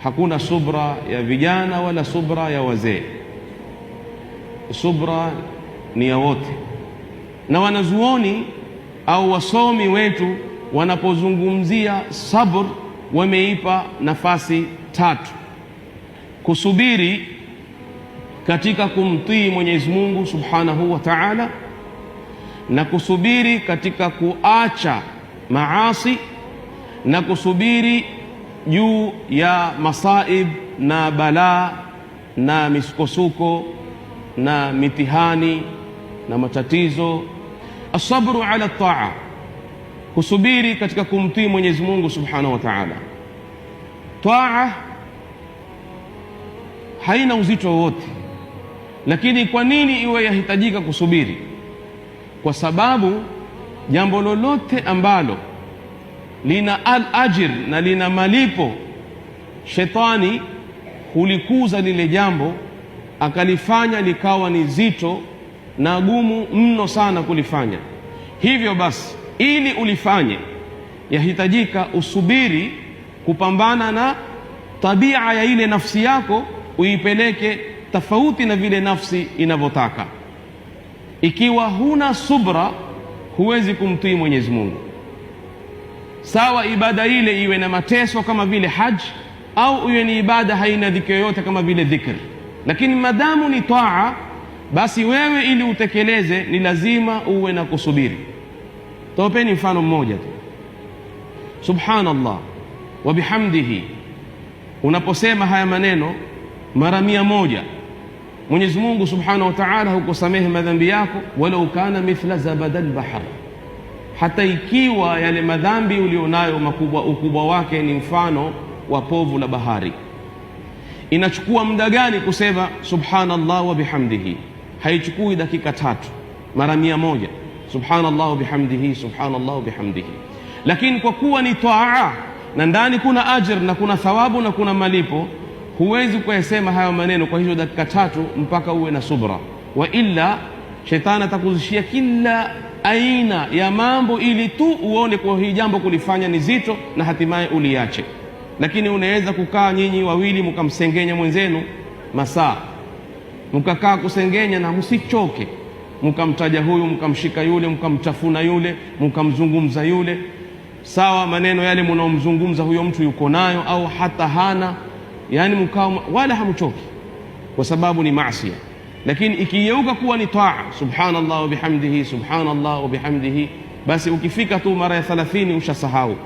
Hakuna subra ya vijana wala subra ya wazee, subra ni ya wote. Na wanazuoni au wasomi wetu wanapozungumzia sabr wameipa nafasi tatu: kusubiri katika kumtii Mwenyezi Mungu Subhanahu wa Ta'ala, na kusubiri katika kuacha maasi, na kusubiri juu ya masaib na balaa na misukosuko na mitihani na matatizo. Asabru ala taa, kusubiri katika kumtii Mwenyezi Mungu Subhanahu wa Ta'ala. Taa haina uzito wowote, lakini kwa nini iwe yahitajika kusubiri? Kwa sababu jambo lolote ambalo lina al-ajr na lina malipo, shetani hulikuza lile jambo akalifanya likawa ni zito na gumu mno sana kulifanya. Hivyo basi, ili ulifanye yahitajika usubiri kupambana na tabia ya ile nafsi yako, uipeleke tofauti na vile nafsi inavyotaka. Ikiwa huna subra, huwezi kumtii Mwenyezi Mungu. Sawa, ibada ile iwe na mateso kama vile haji, au iwe ni ibada haina dhiki yoyote kama vile dhikri, lakini madamu ni taa, basi wewe ili utekeleze ni lazima uwe na kusubiri. Topeni mfano mmoja tu, subhanallah wa bihamdihi. Unaposema haya maneno mara 100, Mwenyezi Mungu subhanahu wa ta'ala hukusamehe madhambi yako, walau kana mithla zabadal bahr, hata ikiwa yale madhambi ulionayo makubwa, ukubwa wake ni mfano wa povu la bahari. Inachukua muda gani kusema subhanallah wa bihamdihi? Haichukui dakika 3, mara 100, subhanallah wa bihamdihi, subhanallah wa bihamdihi. Lakini kwa kuwa ni taa na ndani kuna ajr na kuna thawabu na kuna malipo, huwezi kuyasema hayo maneno kwa hizo dakika 3 mpaka uwe na subra, wa illa shetani atakuzishia kila aina ya mambo ili tu uone kwa hii jambo kulifanya ni zito na hatimaye uliache. Lakini unaweza kukaa nyinyi wawili mkamsengenya mwenzenu masaa, mkakaa kusengenya na msichoke, mkamtaja huyu, mkamshika yule, mkamtafuna yule, mkamzungumza yule. Sawa, maneno yale munaomzungumza huyo mtu yuko nayo au hata hana, yani mkao wala hamchoki, kwa sababu ni maasi. Lakini ikigeuka kuwa ni taa, subhanallah wa bihamdihi, subhanallah wa bihamdihi, basi ukifika tu mara ya 30 ushasahau.